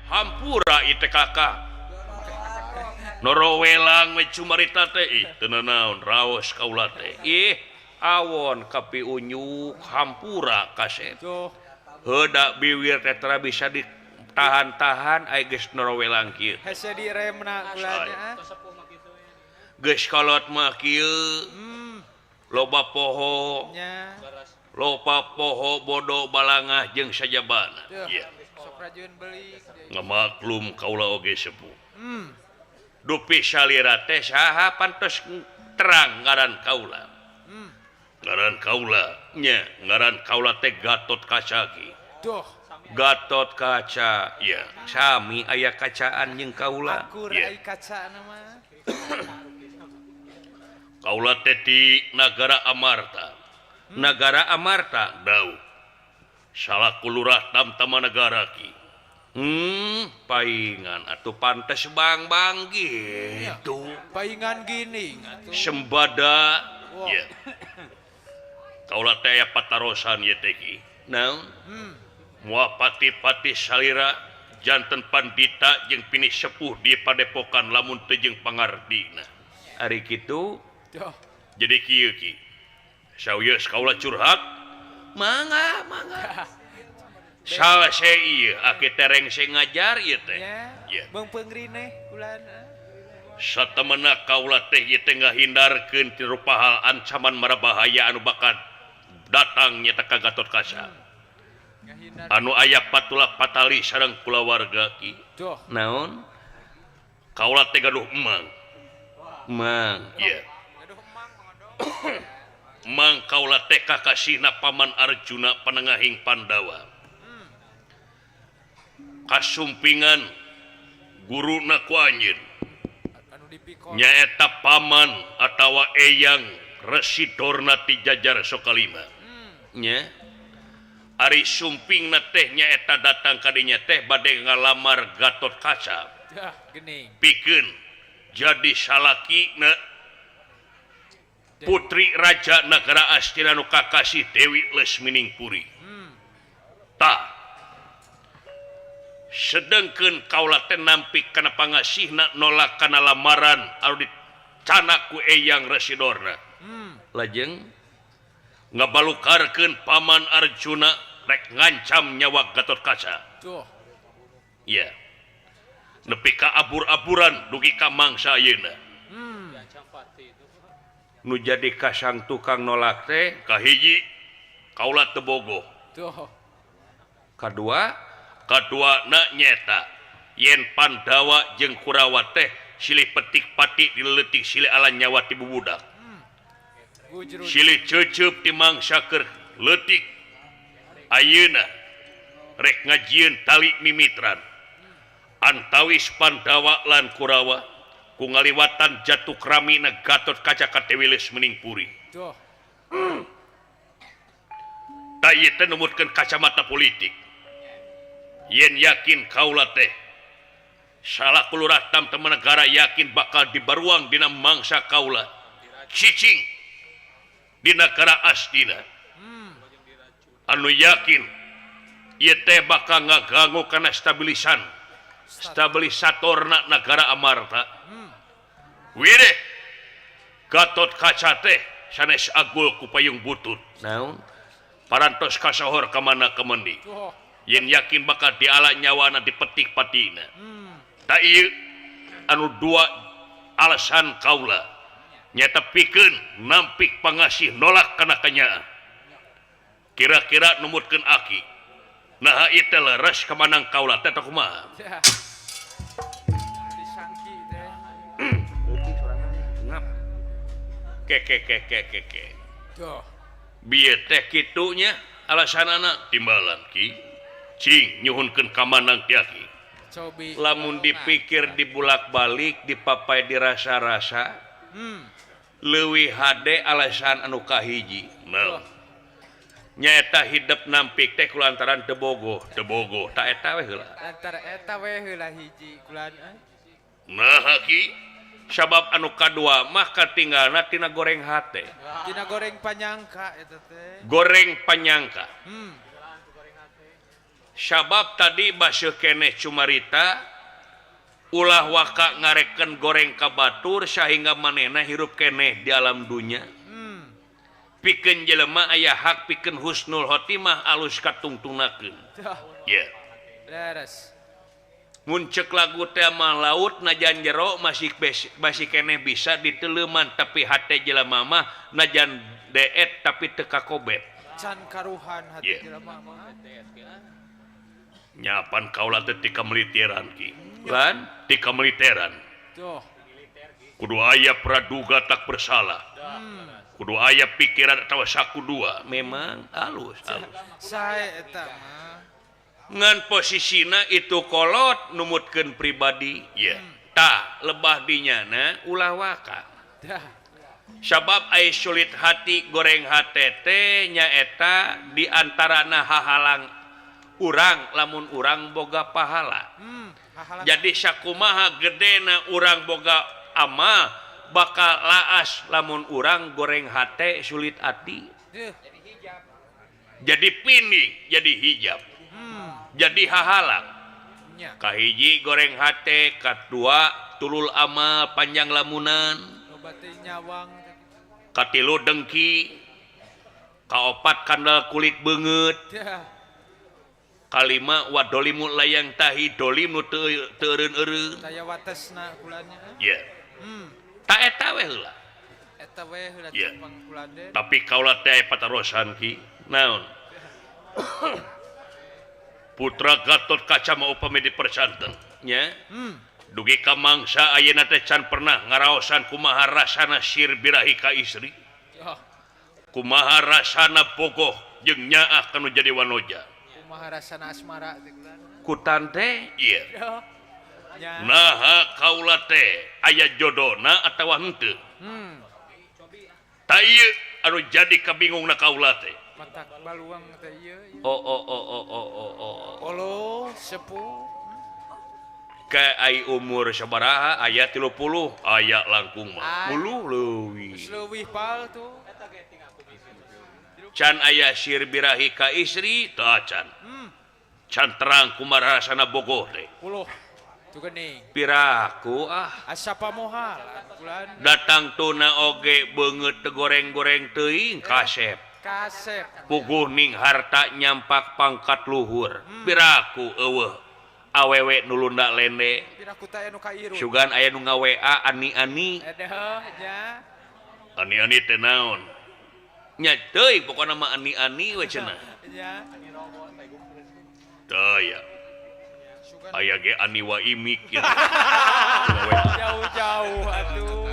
Hampura ieu teh kakak. Norowelang we cumarita teh ih teu nanaon raos kaula teh. Ih awon kapi unyuk hampura kasep. Heuda biwir teh tara bisa ditahan-tahan ai geus norowelang kieu. Hese diremna kulanya. Geus kolot mah kieu. Loba poho. Nya. Loba poho bodo balangah jeung sajabana. Ieu. Sok rajin beli. Ngamaklum kaula oge sepuh. Dupi salira teh saha pantes terang ngaran kaula. Ngaran kaula nya, ngaran kaula teh Gatot Kaca ki. Duh. Gatot Kaca, ya. Sami aya kacaan jeung kaula. Akur Ya. ai kacana mah. Kaula teh di Nagara Amarta. Nagara Amarta dau. Salaku lurah tamtama nagara ki. Paingan atuh pantes bang-bang gitu. Paingan gini atuh. Sembada. Wah. Ya. Kaula teh aya patarosan ieu teh ki. Naon? Moal pati-pati salira janten pandita jeung pinih sepuh di padepokan lamun teu jeung pangardina. Ari kitu. Duh. Jadi kieu ki. Sawios kaula curhat. Mangga, mangga. Salse ieu aki tereng sing ngajar ieu teh. Nya. Ya. Beungpeung rineh kulana. Satemena kaula teh ieu teh ngahindarkeun ti rupa hal ancaman marabahaya anu bakal datang nyata ka Gatot Kaca. Ngahindar. Anu aya patula patali sareng kulawarga ki. Duh. Naon? Kaula teh gaduh emang. Emang, ieu. Gaduh emang mangodong. Emang kaula teh kakasihna Paman Arjuna panengahing Pandawa. Kasumpingan guruna ku anjeun. Anu dipikon. Nyaeta paman atawa eyang Resi Dorna ti jajar Sokalima. Nya. Ari sumpingna teh nyaeta datang ka dinya teh bade ngalamar Gatot Kaca. Dah, geuning. Pikeun jadi salakina putri raja nagara Astina nu kakasih Dewi Lesminingpuri. Tah. Sedengkeun kaula teh nampik kana pangasihna nolak kana lamaran anu dicanak ku Eyang Resi Dorna. Lajeng ngabalukarkeun Paman Arjuna rek ngancam nyawa Gatot Kaca. Tuh. Iya. Nepi ka abur-aburan dugi ka mangsa ayeuna. Nu jadi kasang tukang nolak teh kahiji kaula teu bogoh. Tuh. Kadua kadua na nyeta yen Pandawa jeung Kurawa teh silih petik pati dileutik silih ala nyawa ti bubudak. Silih ceuceup ti mangsa keur leutik. Ayeuna rek ngajieun tali mimitran. Antawis Pandawa lan Kurawa ku ngaliwatan jatuh kramina Gatot Kaca ka Dewi Lesminingpuri. Tuh. Ta ieu teh numutkeun kacamata politik. Yen yakin kaula teh salaku lurah tamtama negara yakin bakal dibaruang dina mangsa kaula cicing di negara Astina. Anu yakin ieu teh bakal ngaganggu kana stabilisan stabilisatorna negara Amarta. Wire Gatot Kaca teh sanes agul ku payung butut. Naon? Parantos kasohor ka mana kemendi. Yen yakin bakal diala nyawana dipetik patina. Ta ieu anu dua alasan kaula nyata pikeun nampik pangasih nolak kana kanyaah. Kira-kira numutkeun aki. Naha ieu teh leres kamanang kaula teh kumaha? Disangki teh. Ngap. Ke ke ke ke ke ke. Duh. Bieu teh kitu nya alasanana timbalan ki. Cing nyuhunkeun kamanang ti aki. Cobi. Lamun dipikir dibulak-balik dipapai dirasa-rasa. Leuwih hade alasan anu kahiji. Nah. Nyaeta hidep nampik teh kulantaran teu bogoh, teu bogoh. Ta eta we heula. Lantar eta we heula hiji kulan. Nah ki sabab anu kadua mah katinggalna tina goreng hate. Tina goreng panyangka eta teh. Goreng panyangka. Sabab tadi baseuh keneh cumarita ulah waka ngareken goreng ka batur sehingga manehna hirup keneh di alam dunya. Pikeun jelema aya hak pikeun husnul khotimah alus katungtungnakeun. Ye. Leres. Mun ceuk lagu teh mah laut najan jero masih masih keneh bisa diteleuman tapi hate jelema mah najan deet tapi teu kakobet. Can karuhan hate jelema mah. Nyapan kaula teh ti kamiliteran ki. Lan ti kamiliteran. Tuh. Kudu aya praduga tak bersalah. Kudu aya pikiran atawa saku dua. Memang alus alus. Sae eta mah. Ngan posisina itu kolot numutkeun pribadi. Ye. Tah lebah dinyana ulah waka. Sabab ai sulit hati goreng hate teh nyaeta di antarana hahalang urang lamun urang boga pahala. Jadi sakumaha gedena urang boga amal bakal laas lamun urang goreng hate sulit hati. Jadi pining, jadi hijab. Jadi hahalang. Kahiji goreng hate, kadua tulul amal panjang lamunan. Katilu dengki, kaopat kandel kulit beungeut. Kalima wadolimu layang tahi dolim nu teu eureun-eureun. Daya watesna kulanya. Ye. Ta eta we heula. Eta we heula cepeng kulande. Tapi kaula teh patarosan ki. Naon? Putra Gatot Kaca mah upami dipersanten nya. Dugi ka mangsa ayeuna teh can pernah ngaraosan kumaha rasana sir birahi ka istri. Kumaha rasana bogoh jeung nyaah kanu jadi wanoja. Kumaha rasana asmara teh kulan. Kutan teh ieu. Naha kaula teh aya jodona atawa henteu. Ta ieu anu jadi kabingungna kaula teh. Matak baluang teh ieu. Oh oh oh oh oh oh oh. Olo sepuh. Ke ai umur sabaraha aya 30 aya langkung mah. 10 leuwih. Leuwih pal tuh. Can aya sir birahi ka istri teu acan. Can terang kumaha rasana bogoh teh. Puluh. Tuh geuning. Piraku ah. Asa pamohal kulan. Datang tuna oge beungeut teu goreng-goreng teuing kasep. Kasep. Puguh ning harta nyampak pangkat luhur. Piraku eueuh awewe nu lunda lende. Piraku teh anu ka irun. Sugan aya nu nga-WA ani-ani. Edoh nya. Ani-ani teh naon? Nya teuing pokona mah ani-ani we cenah. Nya. Teu ya. Aya ge ani wa imik gitu. Jauh-jauh atuh.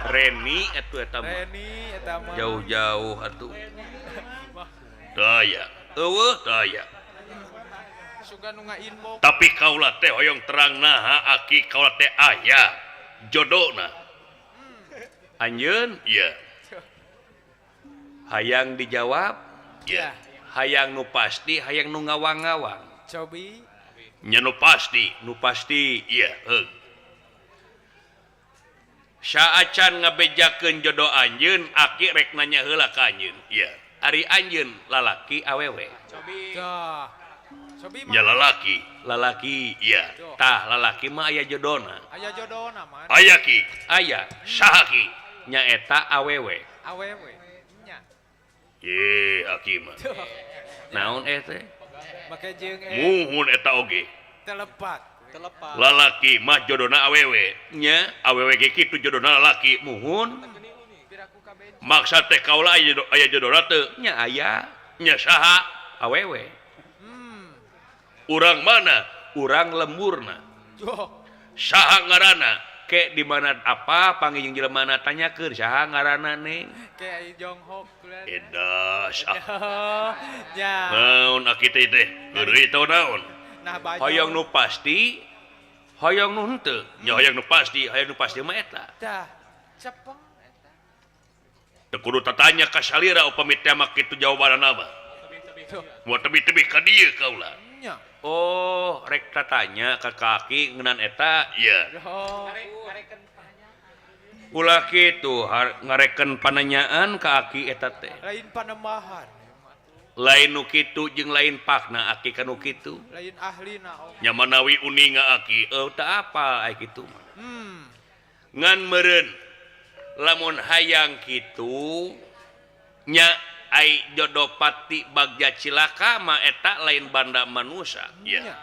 Reni atuh eta mah. Reni eta mah. Jauh-jauh atuh. Teu ya. Eueuh teu ya. Sugan nu ngainbox. Tapi kaula teh hoyong terang naha aki kaula teh aya jodona. Anjeun? Ieu. Hayang dijawab? Iya. Hayang nu pasti, hayang nu ngawang-ngawang. Cobi. Nya nu pasti, nu pasti. Iya, heug. Saacan ngabejakeun jodoh anjeun, aki rek nanya heula ka anjeun. Iya. Ari anjeun lalaki awewe. Cobi. Tah. Cobi mah. Nya lalaki, lalaki. Iya. Tah lalaki mah aya jodona. Aya jodona mah. Aya ki, aya. Saha ki? Nya eta awewe. Awewe. Ye, aki mah. Naon teh? Make jeung muhun eta oge. Telepat. Telepat. Lalaki mah jodona awewe. Nya, awewe ge kitu jodona lalaki muhun. Maksa teh kaula aya jodona teu? Nya aya. Nya saha? Awewe. Urang mana? Urang lemburna. Saha ngaranna? Ke di mana apa panggil jelema na tanyakeun saha ngaranna neng? Ke ai jonghok kulan. Edas. Nya. Naon aki teh teh? Heureuy teh naon? Nah baju. Hoyong nu pasti, hoyong nu henteu. Nya hoyong nu pasti, hoyong nu pasti mah eta. Tah, cepeng eta. Teu kudu tatanya ka salira upami teh mah kitu jawabanna mah. Moal tebih-tebih ka dieu kaula. Nya. Oh, rek tatanya ka kaki ngeunaan eta? Iya. Oh. Ulah kitu ngareken pananyaan ka aki eta teh. Lain panembahan. Lain nu kitu jeung lain pakna aki kanu kitu. Lain ahlina oh. Nya manawi uninga aki eueuh teu apal ai kitu mah. Ngan meureun lamun hayang kitu nya ai Jodopati Bagja Cilaka mah eta lain banda manusia ya. Nya.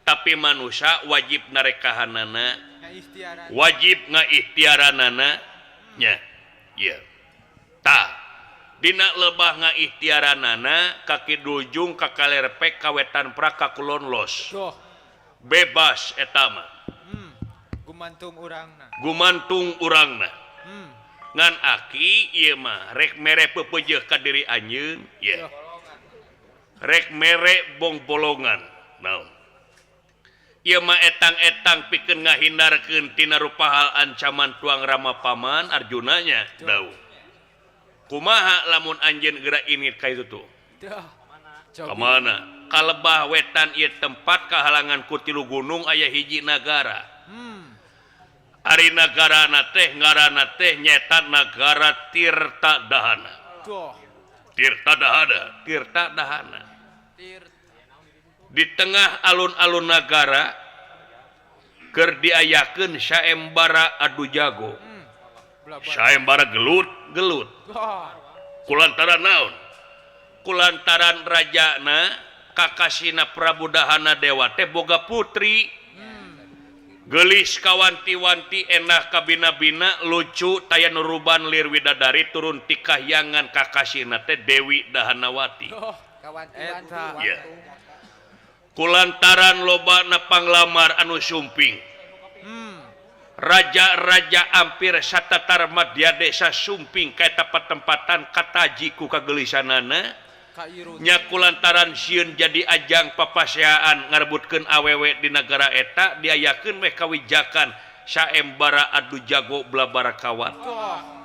Tapi manusia wajib narekahanana, Ngaikhtiaran. Wajib ngaikhtiaranana nya. Ieu. Tah, dina lebah ngaikhtiaranana ka kidul jung ka kaler pek ka wetan prak ka kulon los. Doh. Bebas eta mah. Gumantung urangna. Gumantung urangna. Ngan aki ieu mah rek mere pepeujeuh ka diri anjeun, ieu. Doh. Rek mere bongbolongan. Naon? Ieu mah etang-etang pikeun ngahindarkeun tina rupa hal ancaman tuang Rama Paman Arjunanya dawuh. Kumaha lamun anjeun geura init ka itu tuh? Doh. Ka mana? Kalebah wetan ieu tempat kahalangan ku tilu gunung aya hiji nagara. Ari nagarana teh ngaranna teh nyaeta nagara Tirta Dahana. Doh. Tirta Dahana, Tirta Dahana. Di tengah alun-alun nagara keur diayakeun saembara adu jago. Blabar. Saembara gelut, gelut. Wah. Kulantaran naon? Kulantaran rajana kakasina Prabu Dahana Dewa teh boga putri. Geulis kawanti-wanti endah kabina-bina lucu taya nuruban lir widadari turun ti kahyangan kakasina teh Dewi Dahanawati. Oh, Kawanti-wanti Eta. waktu. Iya. Kulantaran lobana panglamar anu sumping. Raja-raja ampir satatar madya desa sumping ka eta patempatan kataji ku kageulisanana. Kairut. Nya kulantaran sieun jadi ajang papaseaan ngarebutkeun awewe di nagara eta diayakeun meh kawijakan saembara adu jago blabara kawat. Wah.